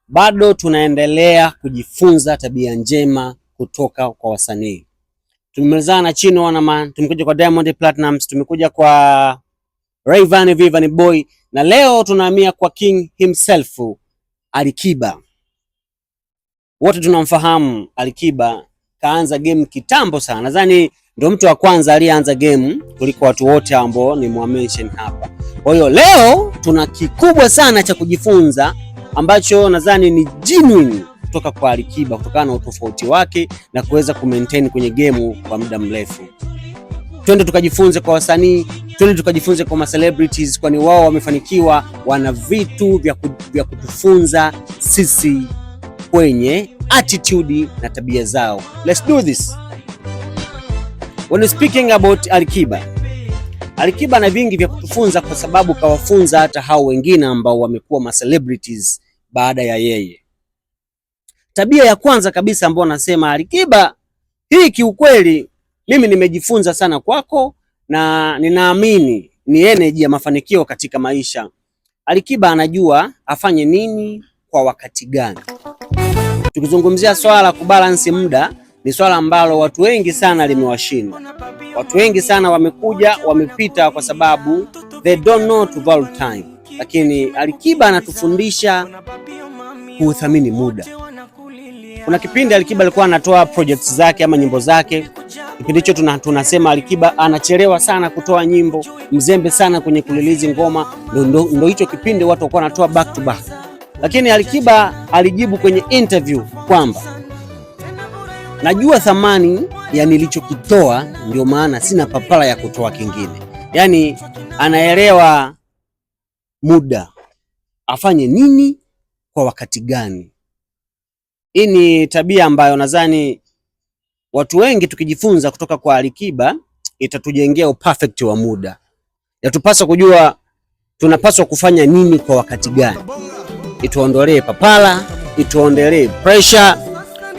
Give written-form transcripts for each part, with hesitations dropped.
Bado tunaendelea kujifunza tabia njema kutoka kwa wasanii. Tumemalizana na Chino Wanaman, tumekuja kwa Diamond Platnumz, tumekuja kwa Rayvanny Vanny Boy na leo tunahamia kwa King himself, Alikiba. Wote tunamfahamu Alikiba, kaanza game kitambo sana. Nadhani ndio mtu wa kwanza aliyeanza game kuliko watu wote ambao nimewa-mention hapa. Kwa hiyo leo tuna kikubwa sana cha kujifunza ambacho nadhani ni genuine kutoka kwa Alikiba kutokana na utofauti wake na kuweza kumaintain kwenye game kwa muda mrefu. Twende tukajifunze kwa wasanii, twende tukajifunze kwa ma celebrities, kwani wao wamefanikiwa, wana vitu vya kutufunza sisi kwenye attitude na tabia zao. Let's do this. When speaking about Alikiba, Alikiba ana vingi vya kutufunza kwa sababu kawafunza hata hao wengine ambao wamekuwa ma celebrities baada ya yeye. Tabia ya kwanza kabisa ambayo nasema Alikiba, hii kiukweli mimi nimejifunza sana kwako na ninaamini ni energy ya mafanikio katika maisha. Alikiba anajua afanye nini kwa wakati gani. Tukizungumzia swala la kubalance muda, ni swala ambalo watu wengi sana limewashinda. Watu wengi sana wamekuja wamepita kwa sababu they don't know to value time, lakini Alikiba anatufundisha kuuthamini muda. Kuna kipindi Alikiba alikuwa anatoa projects zake ama nyimbo zake. Kipindi hicho tunasema Alikiba anachelewa sana kutoa nyimbo, mzembe sana kwenye kurelease ngoma. Ndo hicho kipindi watu walikuwa wanatoa back to back, lakini Alikiba alijibu kwenye interview kwamba najua thamani ya nilichokitoa, ndio maana sina papara ya kutoa kingine. Yaani anaelewa muda, afanye nini kwa wakati gani. Hii ni tabia ambayo nadhani watu wengi tukijifunza kutoka kwa Alikiba itatujengea uperfect wa muda. Yatupaswa kujua tunapaswa kufanya nini kwa wakati gani, ituondolee papara, ituondolee pressure,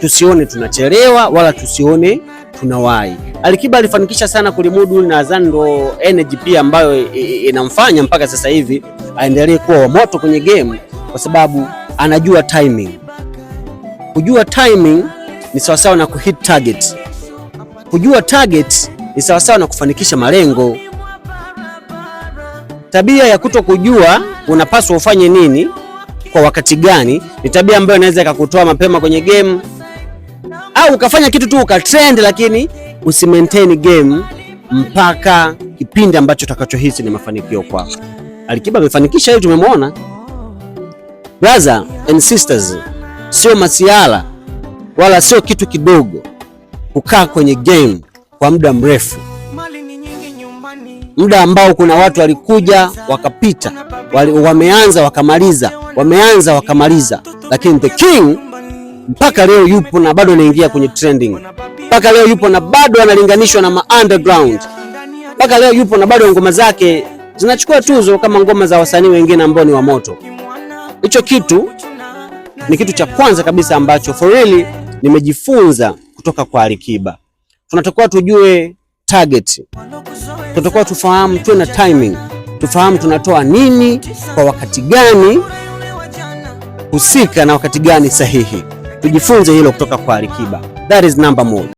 tusione tunachelewa wala tusione tunawahi. Alikiba alifanikisha sana kulimudu, na nadhani ndo energy pia ambayo inamfanya mpaka sasa hivi aendelee kuwa wa moto kwenye game, kwa sababu anajua timing. Kujua timing ni sawasawa na kuhit target. Kujua target ni sawasawa na kufanikisha malengo. Tabia ya kuto kujua unapaswa ufanye nini kwa wakati gani ni tabia ambayo inaweza ikakutoa mapema kwenye game, au ukafanya kitu tu ukatrend, lakini usimaintain game mpaka kipindi ambacho utakachohisi ni mafanikio kwako. Alikiba amefanikisha hili, tumemwona. Brother and sisters, sio masiala wala sio kitu kidogo kukaa kwenye game kwa muda mrefu, muda ambao kuna watu walikuja wakapita, wameanza wakamaliza, wameanza wakamaliza, lakini the king mpaka leo yupo na bado anaingia kwenye trending, mpaka leo yupo na bado analinganishwa na ma underground, mpaka leo yupo na bado ngoma zake zinachukua tuzo kama ngoma za wasanii wengine ambao ni wa moto. Hicho kitu ni kitu cha kwanza kabisa ambacho for really nimejifunza kutoka kwa Alikiba. Tunatakiwa tujue target, tunatakiwa tufahamu, tuwe na timing, tufahamu tunatoa nini kwa wakati gani husika na wakati gani sahihi. Tujifunze hilo kutoka kwa Alikiba. That is number moja.